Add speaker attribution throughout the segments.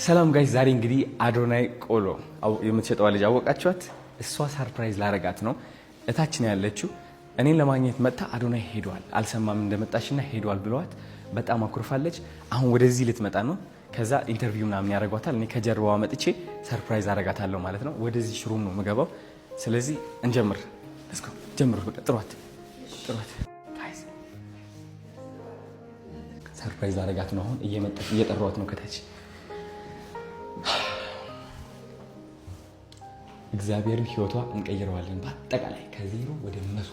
Speaker 1: ሰላም guys፣ ዛሬ እንግዲህ አዶናይ ቆሎ የምትሸጠዋ ልጅ አወቃችኋት? እሷ surprise ላረጋት ነው። እታችን ያለችው እኔን ለማግኘት መጥታ አዶናይ ሄዷል፣ አልሰማም እንደመጣችና ሄዷል ብለዋት በጣም አኩርፋለች። አሁን ወደዚህ ልትመጣ ነው። ከዛ interview ምናምን ያደርጓታል። እኔ ከጀርባዋ መጥቼ surprise አረጋታለሁ ማለት ነው። ወደዚህ room ነው የምገባው። ስለዚህ እንጀምር። Let's go፣ ጀምሩ። በቃ ጥሯት፣ ጥሯት። Guys፣ surprise ላረጋት ነው። አሁን እየመጣች እየጠሯት ነው ከታች። እግዚአብሔርን ህይወቷ እንቀይረዋለን። በአጠቃላይ ከ0 ወደ 100፣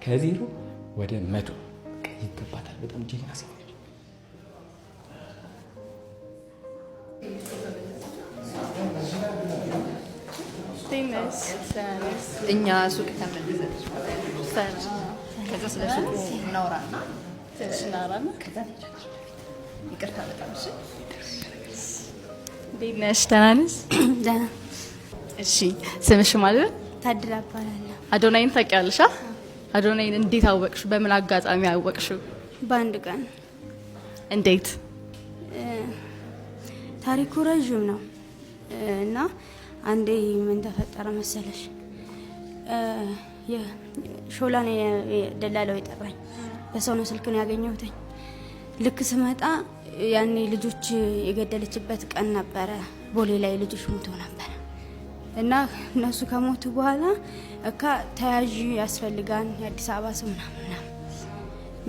Speaker 1: ከ0 ወደ 100 ይገባታል። በጣም ጀግና ሴት ነች።
Speaker 2: እኛ ሱቅ ተመልሰን ከዛ ስለ ሱቁ እናውራና
Speaker 3: እናውራና
Speaker 2: ከዛ ይቅርታ በጣም እሺ።
Speaker 3: እንዴት ነሽ? ደህና ነሽ?
Speaker 4: ደህና።
Speaker 3: እሺ፣ ስምሽ ማለት?
Speaker 4: ታድላ እባላለሁ።
Speaker 3: አዶናይን ታውቂያለሽ? አዶናይን እንዴት አወቅሽው? በምን አጋጣሚ አወቅሽው?
Speaker 4: በአንድ ቀን።
Speaker 3: እንዴት?
Speaker 4: ታሪኩ ረዥም ነው እና አንዴ ምን ተፈጠረ መሰለሽ? ሾላ ነው ደላላው የጠራኝ። በሰው ነው ስልክ ነው ያገኘሁትኝ። ልክ ስመጣ ያኔ ልጆች የገደለችበት ቀን ነበረ። ቦሌ ላይ ልጆች ሞተው ነበረ እና እነሱ ከሞቱ በኋላ እካ ተያዥ ያስፈልጋል፣ የአዲስ አበባ ሰው ምናምን ምናምን።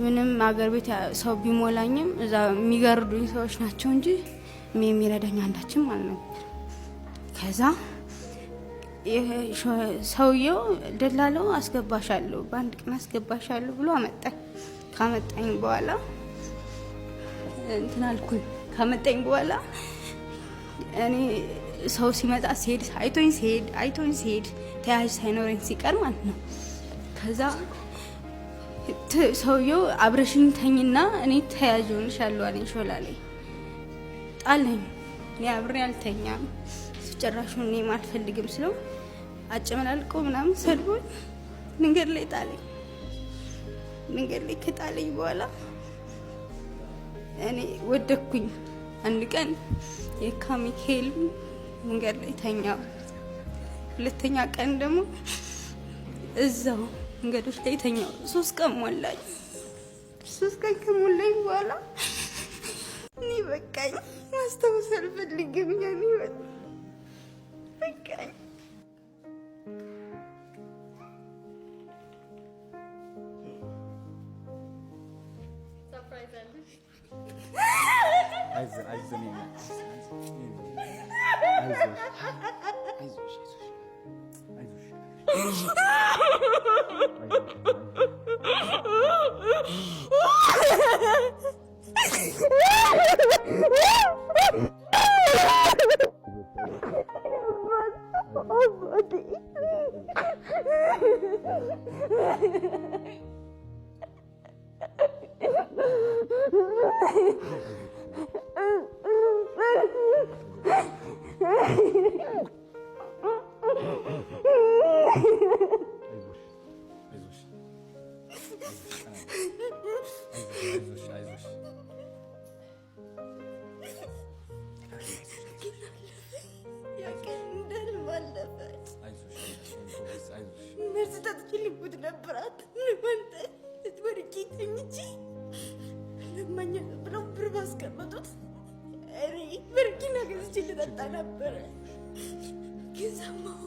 Speaker 4: ምንም አገር ቤት ሰው ቢሞላኝም እዛ የሚገርዱኝ ሰዎች ናቸው እንጂ እኔ የሚረዳኝ አንዳችም አልነበር። ከዛ ሰውየው ደላለው አስገባሻለሁ፣ በአንድ ቀን አስገባሻለሁ ብሎ አመጣኝ። ካመጣኝ በኋላ እንትን አልኩኝ። ካመጣኝ በኋላ እኔ ሰው ሲመጣ ሲሄድ አይቶኝ ሲሄድ አይቶኝ ሲሄድ ተያዥ ሳይኖረኝ ሲቀር ማለት ነው። ከዛ ሰውየው አብረሽኝ ተኝና እኔ ተያዥ ሆንሻለሁ አለኝ። ሾላ ላይ ጣለኝ። እኔ አብሬ አልተኛም፣ ጭራሹን እኔም አልፈልግም ስለው አጨመላልቆ ምናምን ሰድቦኝ መንገድ ላይ ጣለኝ። መንገድ ላይ ከጣለኝ በኋላ እኔ ወደኩኝ። አንድ ቀን የካ ሚካኤል መንገድ ላይ ተኛው። ሁለተኛ ቀን ደግሞ እዛው መንገዶች ላይ ተኛው። 3 ቀን ሞላኝ። 3 ቀን ከሞላኝ በኋላ እኔ በቃኝ፣ ማስታወስ አልፈልግም። ያኔ በቃኝ።
Speaker 1: አይዞን አይዞን፣ አይዞሽ አይዞሽ አይዞሽ። አይዞሽ አይዞሽ አይዞሽ።
Speaker 4: ያ ቀን እንደ ህልም አለፈ። መርዝ ጠጥቼ ልሞት ነበር። አትልመንተ ወድቄ ተኝቼ ለማኛ ብለው ብር ባስቀመጡት እኔ በርኪና ገዝቼ ልጠጣ ነበረ። ግን ሰማሁ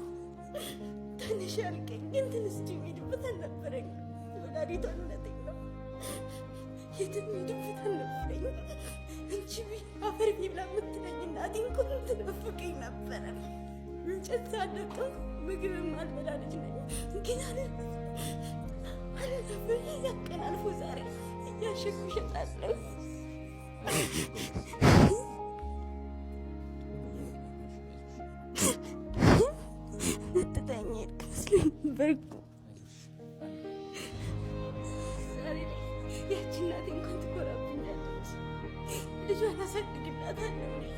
Speaker 4: ትንሽ አልቀኝ፣ ግን ተነስቼ የምሄድበት አልነበረኝ። ወላዲቷን እውነቴን ነው፣ የትም የምሄድበት አልነበረኝ። እንቺ አፈር ብላ የምትለኝ እናቴ እንኳን ትናፍቀኝ ነበረ። እንጨት ሳለቅም ምግብም አልበላ ልጅ ነኝ። ግን አለፈ ያ ቀን አልፎ ዛሬ እያሸኩ እሸጣለሁ። ትተኸኝ ሄድክ መስሎኝ ነበር እኮ። ዛሬ ላይ ያቺ እናቴ እንኳን ትኮራብኛለች። ልጇን አሳድግላታለሁ እኔ።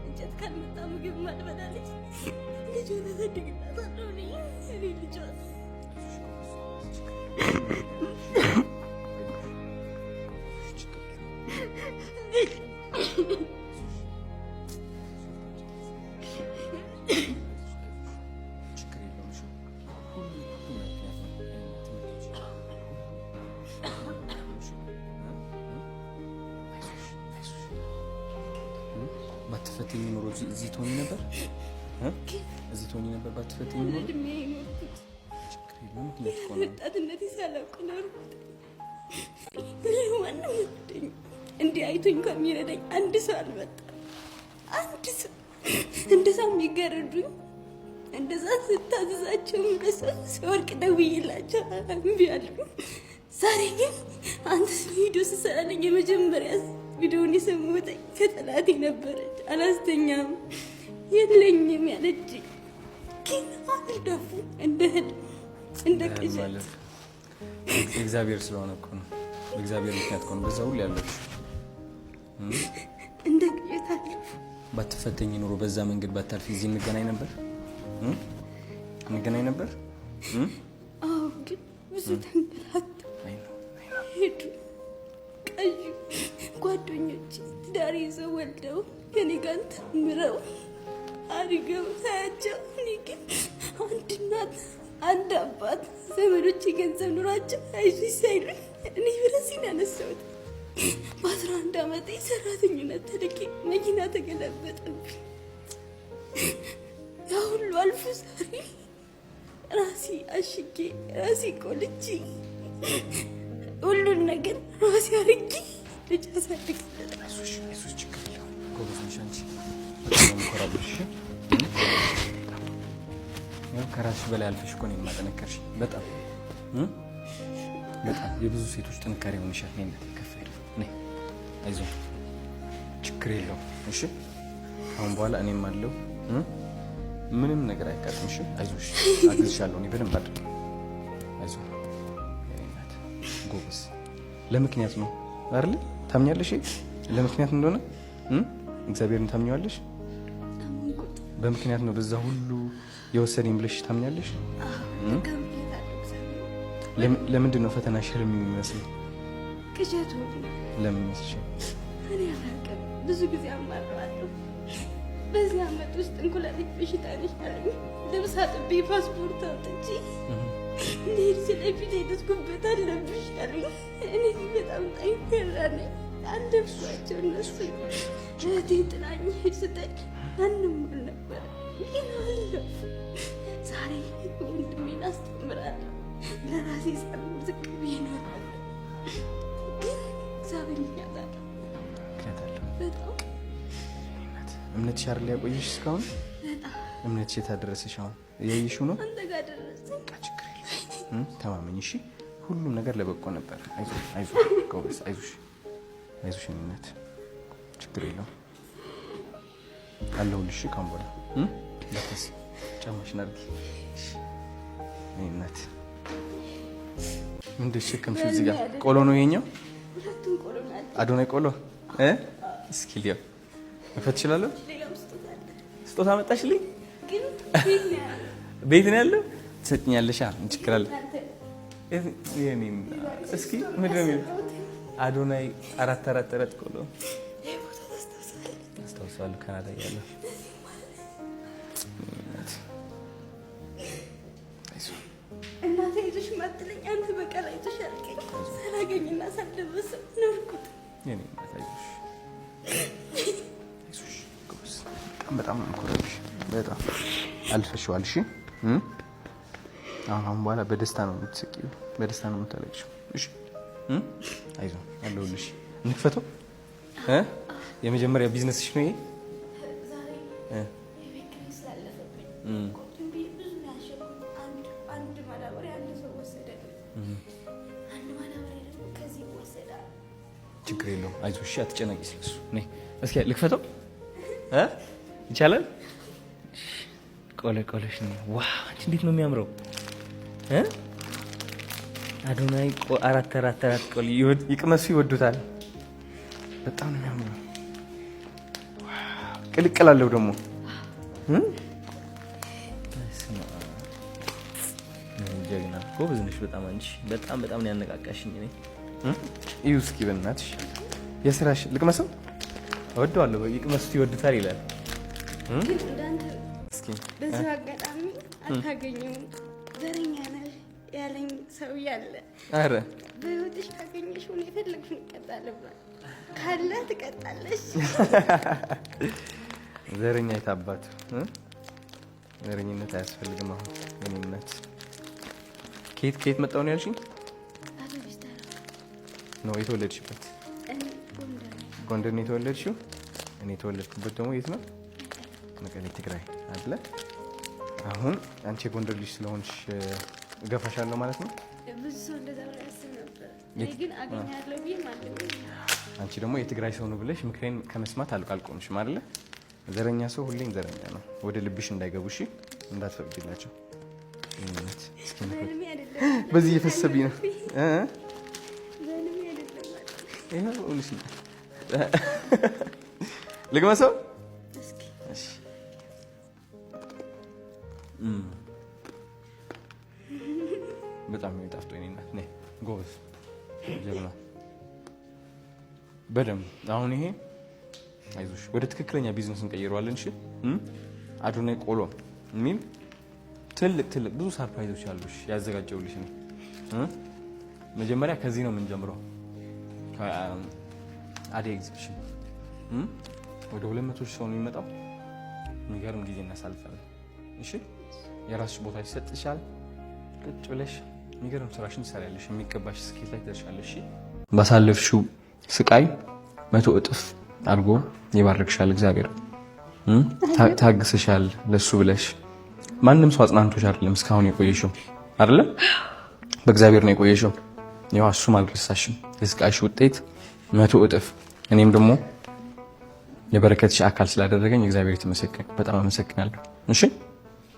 Speaker 4: እንጨት ካልመጣ ምግብ ማልበላ ልጅ ልጇን አሳድግላታለሁ እኔ እኔ ልጇን።
Speaker 1: ባትፈተኝ ኖሮ እዚህ ትሆኚ ነበር? እዚህ ትሆኚ ነበር ባትፈተኝ ኖሮ?
Speaker 4: እድሜ የኖርኩት
Speaker 1: ችግር የለም። ምክንያት እኮ ነው።
Speaker 4: ወጣትነቴ ሳላውቅ ኖርኩት። ማንም ወደኝ እንዲህ አይቶኝ እንኳን የሚረዳኝ አንድ ሰው አልመጣም። አንድ ሰው እንደዛ የሚገረዱኝ እንደዛ ስታዘዛቸው ምረሰው ስወርቅ ደውዬላቸው እምቢ አሉ። ዛሬ ግን አንተ ቪዲዮ ስትሰራለኝ የመጀመሪያ ቪዲዮን የሰማሁት ከጠላቴ ነበረች። አላስተኛም የለኝም ያለች ግን አልደፉ እንደ ህልም እንደ ቅዠት።
Speaker 1: እግዚአብሔር ስለሆነ እኮ ነው። በእግዚአብሔር ምክንያት እኮ ነው በዛ ሁሉ ያለችው።
Speaker 4: እንደ ቅዠት አለፉ።
Speaker 1: ባትፈተኝ ኖሮ በዛ መንገድ ባታልፊ እዚህ እንገናኝ ነበር እንገናኝ ነበር።
Speaker 4: አዎ፣ ግን ብዙ ተንገላቱ ሄዱ። ቀዩ ጓደኞች ትዳር ይዘው ወልደው ከኔ ጋር ተምረው አድገው ሳያቸው፣ እኔ ግን አንድ እናት አንድ አባት ዘመዶች ገንዘብ ኑሯቸው አይዞሽ ሳይሉኝ እኔ ብረሴን ያነሳሁት። በ11 ዓመቴ ሰራተኝነት ተልኬ መኪና ተገለበጠብኝ። ያ ሁሉ አልፎ ዛሬ ራሴ አሽጌ ራሴ ቆልቼ ሁሉን ነገር ራሴ አድርጌ ልጅ አሳድግ።
Speaker 1: አይዞሽ አይዞሽ፣ ችግር የለውም። ጎበዝ ነሽ አንቺ። በጣም ነው የምኮራብሽ። ያው ከራስሽ በላይ አልፈሽ እኮ እኔን ማጠነከርሽ። በጣም በጣም የብዙ ሴቶች ጥንካሬ ሆንሻል። ነይ እናቴ፣ ከፍ አይደል? ነይ፣ አይዞህ፣ ችግር የለውም። እሺ፣ አሁን በኋላ እኔም አለው ምንም ነገር አይጋጥም። እሺ፣ አይዞሽ፣ አግዝሻለሁ እኔ በደንብ አድርጌ። አይዞህ የእኔ እናት፣ ጎበዝ። ለምክንያት ነው አይደል? ታምኛለሽ? ለምክንያት እንደሆነ እግዚአብሔርን ታምኚዋለሽ? በምክንያት ነው በዛ ሁሉ የወሰደኝ ብለሽ ታምኛለሽ? ለምንድን ነው ፈተናሽ ህልም የሚመስለው?
Speaker 4: ቅዠቱ
Speaker 1: ለምን ይመስልሻል?
Speaker 4: እኔ አላውቅም። ብዙ ጊዜ አማረዋለሁ። በዚህ ዓመት ውስጥ እንኩላሊት በሽታ ነሽ አሉኝ። ልብስ አጥቤ ፓስፖርት አውጥቼ እንድሄድ ስለ ፊት ሄደት አለብሽ አሉኝ። እኔ በጣም ጠንካራ ነኝ። አለፍኳቸው እነሱ። እህቴ ጥላኝ ሄድ ስትል ማንም አልነበረ፣ ግን አለፉ። ዛሬ ወንድሜን አስተምራለሁ። ለራሴ ሳልሆን ዝቅ ብዬ እኖራለሁ። ግን እግዚአብሔር ምክንያት አለው።
Speaker 1: ምክንያት አለው።
Speaker 4: በጣም
Speaker 1: እምነትሽ አይደል ያቆየሽ እስካሁን?
Speaker 4: በጣም
Speaker 1: እምነትሽ የት አደረሰሽ? አሁን እያየሽው ነው።
Speaker 4: አንተ ጋር ደረሰኝ።
Speaker 1: በቃ ችግር የለም። ተማመኝ እሺ። ሁሉም ነገር ለበጎ ነበር። አይዞሽ አይዞሽ፣ ጎበዝ፣ አይዞሽ አይዞሽ፣ የእኔ እናት ችግር የለውም። አለሁልሽ። ካሁን በኋላ እንዳታስቢ። ጫማሽን አድርጊ። የእኔ እናት ምንድን ሸከምሽው እዚህ ጋር? ቆሎ ነው ይሄኛው?
Speaker 4: ሁለቱም ቆሎ ናቸው።
Speaker 1: አዶናይ ቆሎ እስኪ ሊያው መክፈት እችላለሁ?
Speaker 4: ሌላም ስጦታ አለ።
Speaker 1: ስጦታ መጣሽልኝ?
Speaker 4: ግን ቤት ነው ያለው።
Speaker 1: ቤት ነው ያለው? ትሰጭኛለሽ? ምን ችግር አለ? የእኔ እስኪ ምንድን ነው የሚለው? አዶናይ 4 4 4 ቆሎ አስታውሰዋለሁ። ካናዳ እያለሁ
Speaker 4: እናቴ አይዞሽ ማትለኝ አንተ በቃል አይዞሽ አልከኝ። ሳላገኝና ሳልደበስብ ኖርኩት።
Speaker 1: የእኔ እናት አይዞሽ አይዞሽ፣ ጎበዝ። በጣም በጣም ነው የምኮራብሽ። በጣም አልፈሽዋል። እሺ አሁን በኋላ በደስታ ነው የምትስቂው፣ በደስታ ነው የምታለቅሺው። እሺ አይዞህ፣ አለሁልሽ። እንክፈተው። የመጀመሪያ ቢዝነስሽ ነው ይሄ?
Speaker 4: ዛሬ የቤት ኪራይ ስላለፈብኝ ቆጥቤ ብዙ ነው ያሸኩት። አንድ ማዳበሪያ አንድ ሰው ወሰደልኝ። አንድ ማዳበሪያ ደግሞ ከዚህ ይወሰዳል።
Speaker 1: ችግር የለውም። አይዞሽ፣ አትጨነቂ ስለሱ። ነይ እስኪ ልክፈተው። ይቻላል? ቆለ ቆለሽ ነው። wow አንቺ እንዴት ነው የሚያምረው! አዶናይ 4 4 4 ቆል ይቅመሱ፣ ይወዱታል። በጣም ነው የሚያምረው። ቅልቅል አለው ደግሞ። ጀግና ጎበዝ ነሽ በጣም አንቺ። በጣም በጣም ነው ያነቃቃሽኝ። እኔ እዩ እስኪ በእናትሽ የስራሽ ልቅመሰው። እወደዋለሁ። ይቅመሱት ይወዱታል ይላል።
Speaker 4: ግን እንዳንተ
Speaker 1: እስኪ
Speaker 4: በዚህ አጋጣሚ አታገኘውም። ዘረኛ ነህ ያለኝ ሰው ያለ
Speaker 1: አረ
Speaker 4: በህይወትሽ ካገኘሽ ሆነ የፈለግሽውን እቀጣለሁ ብሏል። ካለ ትቀጣለሽ።
Speaker 1: ዘረኛ የታባቱ ዘረኝነት አያስፈልግም። አሁን የኔነት ከየት ከየት መጣሁ ነው ያልሽኝ? ነው የተወለድሽበት? ጎንደር ነው የተወለድሽው? እኔ የተወለድኩበት ደግሞ የት ነው? መቀሌ ትግራይ አይደለ? አሁን አንቺ የጎንደር ልጅ ስለሆንሽ እገፋሻለሁ ማለት ነው።
Speaker 4: ብዙ ሰው እንደዛ ብሎ ያስብ ነበር። እኔ ግን አገኛለሁ ብዬ ማለት ነው።
Speaker 1: አንቺ ደግሞ የትግራይ ሰው ነው ብለሽ ምክሬን ከመስማት አልቆምሽም አይደለ? ዘረኛ ሰው ሁሌም ዘረኛ ነው። ወደ ልብሽ እንዳይገቡ እሺ፣ እንዳትፈቅጂላቸው። በዚህ እየፈሰብኝ ነው። ልቅመሰው። በጣም የሚጣፍጥ የእኔ እናት ጎበዝ ጀግና። በደንብ አሁን ይሄ አይዞሽ ወደ ትክክለኛ ቢዝነስ እንቀይረዋለን። እሺ አዶናይ ቆሎ የሚል ትልቅ ትልቅ ብዙ surprise ኦች አሉሽ ያዘጋጀውልሽ ነው። መጀመሪያ ከዚህ ነው የምንጀምረው። ከአደይ ኤግዚቢሽን ወደ 200 ሺህ ሰው ነው የሚመጣው። የሚገርም ጊዜ እናሳልፋለን። እሺ የራስሽ ቦታ ይሰጥሻል። ቁጭ ብለሽ የሚገርም ስራሽን ትሰሪያለሽ። የሚገባሽ ስኬት ላይ ትደርሻለሽ። ባሳለፍሽው ስቃይ 100 እጥፍ አድርጎ ይባርክሻል እግዚአብሔር። ታግስሻል ለሱ ብለሽ። ማንም ሰው አጽናንቶሽ አይደለም እስካሁን የቆየሽው አይደለ? በእግዚአብሔር ነው የቆየሽው። ያው እሱም አልረሳሽም። የስቃይሽ ውጤት 100 እጥፍ። እኔም ደግሞ የበረከትሽ አካል ስላደረገኝ እግዚአብሔር የተመሰገነ በጣም አመሰግናለሁ። እሺ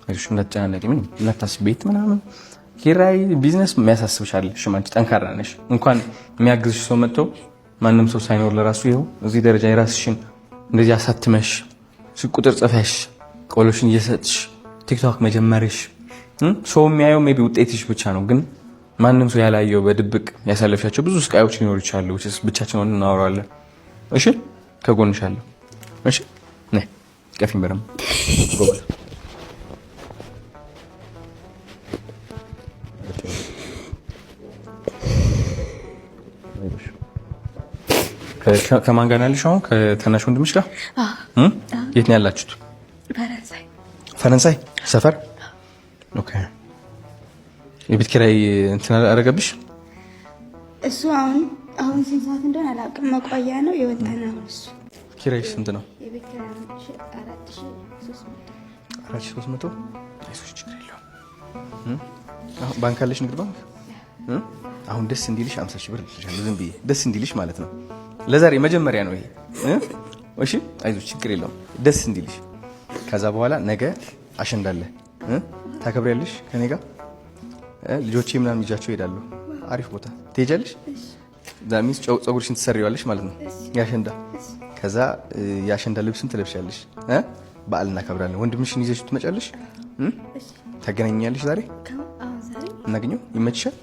Speaker 1: አይዞሽ፣ እንዳትጨናነቂ፣ ምንም እንዳታስቢ። ቤት ምናምን ኪራይ፣ ቢዝነስ የሚያሳስብሽ አይደለሽም። አንቺ ጠንካራ ነሽ። እንኳን የሚያግዝሽ ሰው መጥቶ ማንም ሰው ሳይኖር ለራሱ ይኸው እዚህ ደረጃ የራስሽን እንደዚህ አሳትመሽ ቁጥር ጽፈሽ ቆሎሽን እየሰጥሽ ቲክቶክ መጀመርሽ ሰው የሚያየው maybe ውጤትሽ ብቻ ነው፣ ግን ማንም ሰው ያላየው በድብቅ ያሳለፍሻቸው ብዙ ስቃዮች ሊኖሩ ይችላሉ። ብቻችን ሆነን እናወራለን። እሺ ከጎንሽ አለሁ። እሺ ነይ ቀፊኝ በደምብ ጎበዝ። ከማን ጋር ነው ያለሽው አሁን? ከታናሽ ወንድምሽ ጋር? የት ነው ያላችሁት? ፈረንሳይ ሰፈር። Okay። የቤት ኪራይ እንትን አደረገብሽ?
Speaker 4: እሱ አሁን አሁን ስንት ሰዓት እንደሆነ አላውቅም። መቆያ ነው የወጣን አሁን። እሱ
Speaker 1: ኪራይ ስንት ነው?
Speaker 4: የቤት ኪራይ 4300።
Speaker 1: 4300። አይዞሽ ችግር የለውም። ባንክ አለሽ? ንግድ ባንክ። አሁን ደስ እንዲልሽ 50 ሺህ ብር ልልሻለሁ። ዝም ብዬ ደስ እንዲልሽ ማለት ነው። ለዛሬ መጀመሪያ ነው ይሄ። እሺ አይዞሽ ችግር የለውም። ደስ እንዲልሽ። ከዛ በኋላ ነገ አሸንዳ አለ ታከብሪያለሽ ከኔ ጋር። ልጆቼ ምናምን ይዣቸው እሄዳለሁ። አሪፍ ቦታ ትሄጃለሽ። ዛሚስ ፀጉርሽን ትሰሪዋለሽ ማለት ነው። ያሸንዳ ከዛ የአሸንዳ ልብስም ትለብሻለሽ። በዓል እናከብራለን። ወንድምሽን ይዘሽ ትመጫለሽ። ታገናኛለሽ። ዛሬ እናገኘው ይመችሻል?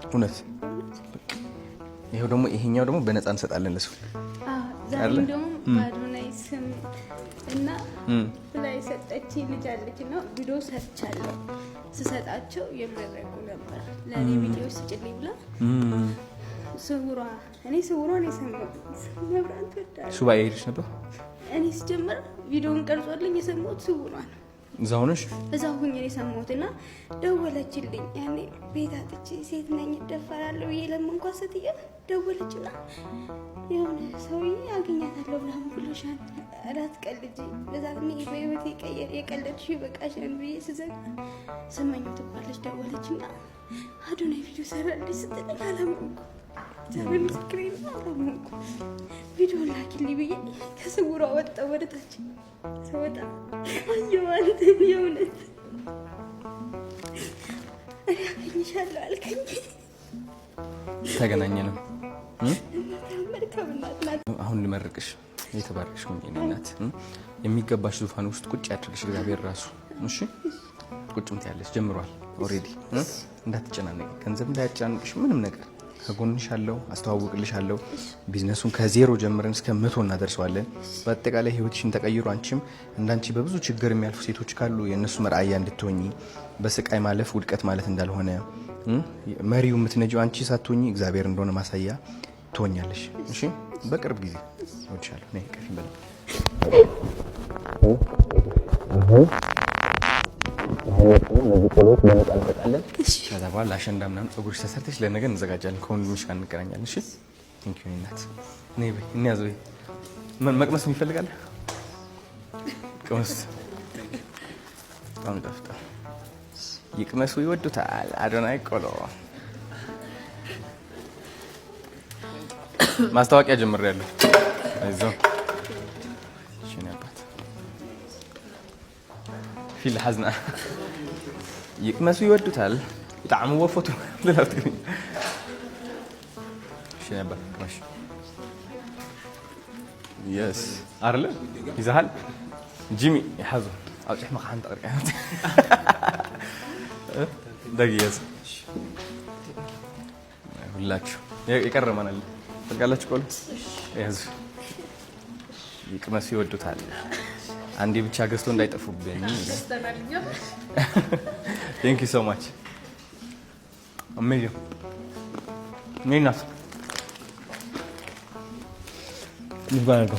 Speaker 1: እውነት ይሄው ደግሞ ይሄኛው ደግሞ በነፃ እንሰጣለን ለሰው።
Speaker 4: ዛሬ እንደውም በአዶናይ ስም እና ብላ የሰጠችኝ ልጅ አለች እና ቪዲዮ ሰርቻለሁ። ስሰጣቸው የመረቁ ነበር። ለእኔ ቪዲዮ ስጭልኝ ብላ ስውሯ እኔ ስውሯን የሰማሁት መብራት ትወዳለች።
Speaker 1: ሱባኤ ሄደሽ ነበር?
Speaker 4: እኔ ስጀምር ቪዲዮን ቀርጾልኝ የሰማሁት ስውሯ ነው።
Speaker 1: እዛ ሆነሽ?
Speaker 4: እዛ ሁኜ ነው የሰማሁት እና ደወለችልኝ። ያኔ ቤት አጥቼ ሴት ነኝ እደፈራለሁ ብዬ ለመንኳት ሴትዮ ደወለችና የሆነ ሰውዬ አገኛታለሁ ምናምን ብሎሻል፣ አትቀልጂ፣ በዛ በህይወቴ የቀለድሽው ይበቃሻል ብዬ ስዘጋ ስመኝ ትባለች። ደወለችና አዶናይ ቪዲዮ ሰራልሽ ስትለኝ አላመንኩም። እግዚአብሔር ምስክሬ ነው፣ አላመንኩም። ቪዲዮ ላኪልኝ ብዬ ከስውሯ ወጣ ወደ ታች ስወጣ አየሁ አንተን። የእውነት እኔ አገኝሻለሁ አልከኝ።
Speaker 1: ተገናኘንም።
Speaker 4: መልካም እናት ናት።
Speaker 1: አሁን ልመርቅሽ። የተባረክሽ ሁኚ የእኔ እናት። የሚገባሽ ዙፋን ውስጥ ቁጭ ያድርግሽ እግዚአብሔር ራሱ። እሺ ቁጭ ምትያለሽ ጀምሯል already። እንዳትጨናነቂ፣ ገንዘብ እንዳያጨናንቅሽ ምንም ነገር ከጎንሽ አለው፣ አስተዋውቅልሻለሁ። ቢዝነሱን ከዜሮ ጀምረን እስከ 100 እናደርሰዋለን። በአጠቃላይ ህይወትሽን ተቀይሮ አንቺም እንዳንቺ በብዙ ችግር የሚያልፉ ሴቶች ካሉ የእነሱ መርአያ እንድትሆኚ፣ በስቃይ ማለፍ ውድቀት ማለት እንዳልሆነ፣ መሪው የምትነጂው አንቺ ሳትሆኚ እግዚአብሔር እንደሆነ ማሳያ ትሆኛለሽ። እሺ በቅርብ ጊዜ እወድሻለሁ። ነይ ቀፊ በል። አሁን እነዚህ ቆሎዎች በነፃ እንሰጣለን። ከዛ በኋላ አሸንዳ ምናምን ፀጉርሽ ተሰርተሽ ለነገ እንዘጋጃለን። ከወንድምሽ ጋር እንገናኛለን። እሺ thank you እናት። ነይ በይ እንያዝ። በይ መቅመስ የሚፈልጋል? ቅመስ። በጣም ይጣፍጣል። ይቅመሱ፣ ይወዱታል። አዶናይ ቆሎ ማስታወቂያ ጀምሬያለሁ። አይዞህ እሺ። እኔ አባት ፊል ሐዝና ይቅመሱ፣ ይወዱታል። ይጣዕምዎ ፎቶ ትግርኛ። እሺ እኔ አባት ቅመሽ። የስ አይደለ ይዘሃል። ጂሚ ይሓዙ ኣብ ጭሕምኻ ሓንቲ ቅርቃ ደግ ያዝ። ሁላችሁ የቀረመናል ፈልጋላችሁ ቆሎ ያዙ። ይቅመሱ፣ ይወዱታል። አንዴ ብቻ ገዝቶ እንዳይጠፉብኝ። Thank you so much, amazing። እናት ይባላል።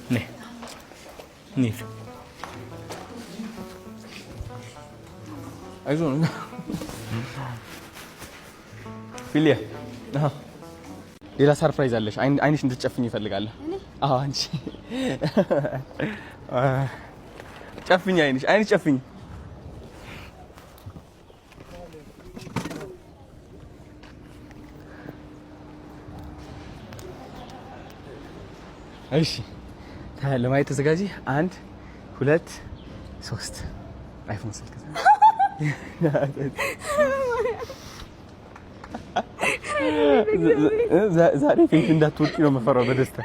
Speaker 1: ነይ አይዞህ ፊሊያ፣ ሌላ surprise አለሽ። አይንሽ እንድትጨፍኝ ይፈልጋለሁ። አዎ አንቺ ጨፍኝ፣ አይንሽ አይንሽ ጨፍኝ። እሺ ለማየት ተዘጋጂ። አንድ፣ ሁለት፣ ሶስት። አይፎን ስልክ። ዛሬ faint እንዳትወጪ ነው የምፈራው በደስታ።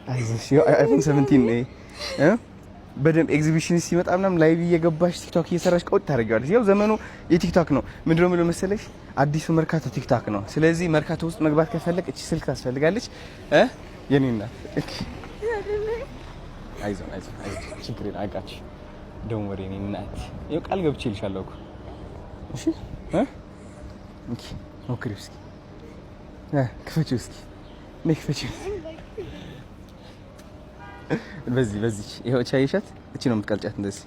Speaker 1: አይዞሽ፣ አይፎን 17 ነው። በደንብ ኤግዚቢሽን ሲመጣ ምናምን live እየገባሽ ቲክቶክ እየሰራሽ ቀውጥ ታደርጊዋለሽ። ያው ዘመኑ የቲክቶክ ነው። ምንድነው የምለው መሰለሽ፣ አዲሱ መርካቶ ቲክቶክ ነው። ስለዚህ መርካቶ ውስጥ መግባት ከፈለግ እቺ ስልክ ታስፈልጋለች። የኔ እናት አይዞን አይዞን አይዞን፣ ችግር የለም። አውቃችሁ don't worry የኔ እናት፣ ይኸው ቃል ገብቼልሻለሁ እኮ። እሺ እንኪ ሞክሪው እስኪ፣ ክፈቺው እስኪ፣ ነይ ክፈቺው። በዚህ በዚህ ይኸው ቻይሻት፣ እቺ ነው የምትቀልጫት እንደዚህ።